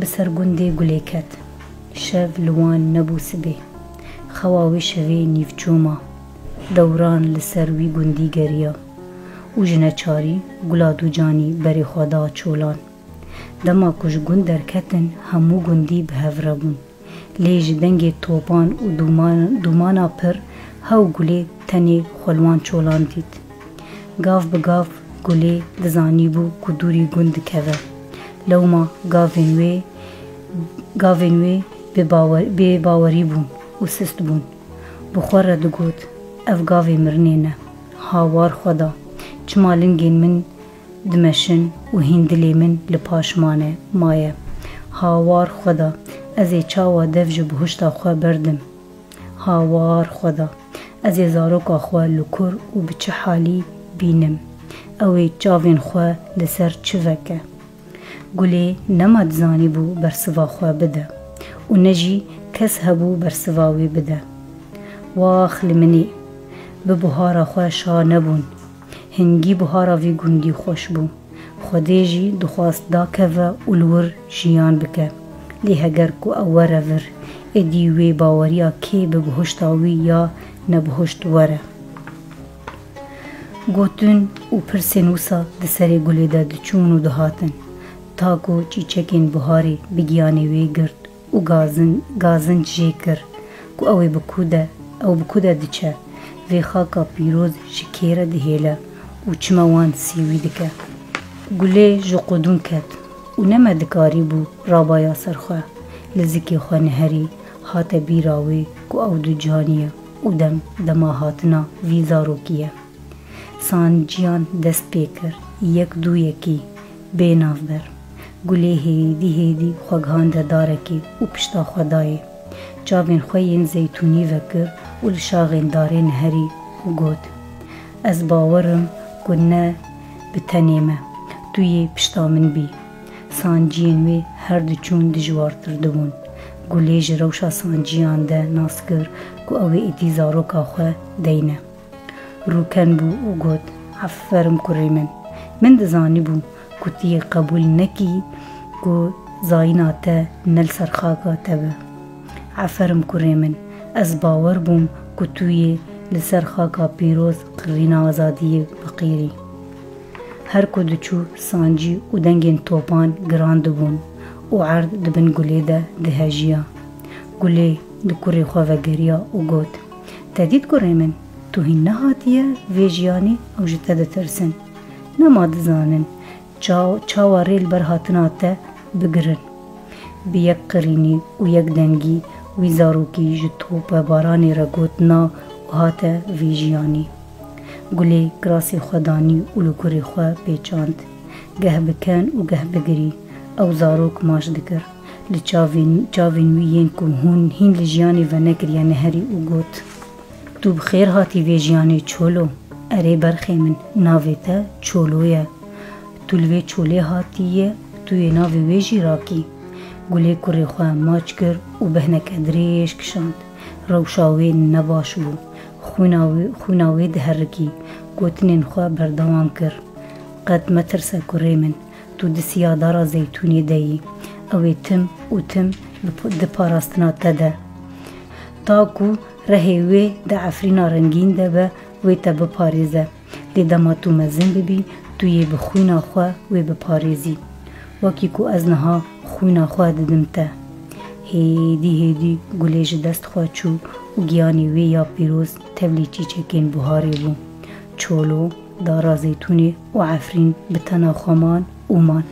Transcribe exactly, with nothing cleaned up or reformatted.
Li ser gundê gulê ket. Şev li wan nebû sibê. Xewa wê şevê nîvçû ma. Dewran li ser wî gundî geriya û ji neçarî gula dûcanî berê xwe da çolan. Dema ku ji gund derketin, hemû gundî bi hev re bûn. Lê ji dengê topan û dûman-, dûmana pir hew gulê tenê xwe li wan çolan dît. Gav bi gav gulê dizanîbû ku dûrî gund dikeve. Lewma gavên wê, gavên wê bê bawer-, bê bawerî bûn û sist bûn. Bi xwe re digot, "Ev gavê mirinê ne. Hawar xwe da. Çima lingên min dimeşin û hîn dilê min li paş mane, maye? Hawar xwe da. Ez ê çawa dev ji bihuşta xwe berdim? Hawar xwe da. Ez ê zaroka xwe li kur û bi çi halî bînim? Ew ê çavên xwe li ser çi veke?" Gulê nema dizanîbû bersiva xwe bide û ne jî kes hebû bersiva wê bide. Wax li minê, bi buhara xwe şa nebûn. Hingî buhara vî gundî xweş bû. Xwedê jî dixwast dakeve û li wir jiyan bike. Lê heger ku ew were vir, êdî wê baweriya kê bi bihuşta wî ya nebihuşt were. Gotin û pirsên wisa di serê gulê de diçûn û dihatin, ta ku çîçekên buharê bi giyanê wê girt û gazin-, gazinc jê kir ku ew ê bi ku de, ew bi ku de diçe, vê xaka pîroz ji kê re dihêle û çima wan sîwî dike. Gulê ji qudûn ket û nema dikarîbû rabaya ser xwe. Li zikê xwe niherî, hate bîra wê ku ew ducanî ye û dem dema hatina vî zarokî ye. Sanciyan dest pê kir, yek dû yekî, bê navber. Gulê hêdî hêdî xwe gihande darekê û pişta xwe dayê. Çavên xwe yên zeytûnî vekir û li şaxên darê niherî û got, "Ez bawer im ku ne bi tenê me, tu yê pişta min bî." Sanciyên wê her diçûn dijwartir dibûn. Gulê ji rewşa sanciyan de nas kir ku ew ê êdî zaroka xwe deyne. Rûken bû û got, "Aferim kurê min. Min dizanîbû ku tu yê qebûl nekî ku zayîna te ne li ser xaka te be. Aferim kurê min. Ez bawer bûm ku tu yê li ser xaka pîroz qirîna azadiyê biqîrî." Her ku diçû, sancî û dengên topan giran dibûn û erd di bin gulê de dihejiya. Gulê di kurê xwe vegeriya û got, "Te dît kurê min, tu hîn nehatiye vê jiyanê, ew ji te ditirsin. Nema dizanin ça-, çawa rê li ber hatina te bigirin." Bi yek qirînî û yek dengî wî zarokî ji topebaranê re got na û hate vê jiyanî. Gulê kirasê xwe danî û li kurê xwe pêçand. Geh bi ken û geh bi girî ew zarok maç dikir. Li çavên, çavên wî yên ku hûn hîn li jiyanê venekiriye niherî û got, "Tu bi xêr hatî vê jiyanê çolo. Erê berxê min, navê te Çolo ye. Tu li vê çolê hatiye, tu yê navê wê jî rakî." Gulê kurê xwe maç kir û behneke dirêj kişand. Rewşa wê nebaş bû. Xwîna wê, xwîna wê diherikî. Gotinên xwe berdewam kir, "Qet metirse kurê min. Tu di siya dara zeytûnê de yî. Ew ê tim û tim bi p-, di parastina te de. Ta ku rehê wê di efrîna rengîn de be, wê te biparêze. Lê dema tu mezin bibî, tu yê bi xwîna xwe wê biparêzî. Wekî ku ez niha xwîna xwe didim te." Hêdî hêdî gulê ji dest xwe çû û giyanê wê ya pîroz tevlî çîçekên buharê bû. Çolo, dara zeytûnê û efrîn bi tena xwe man û man.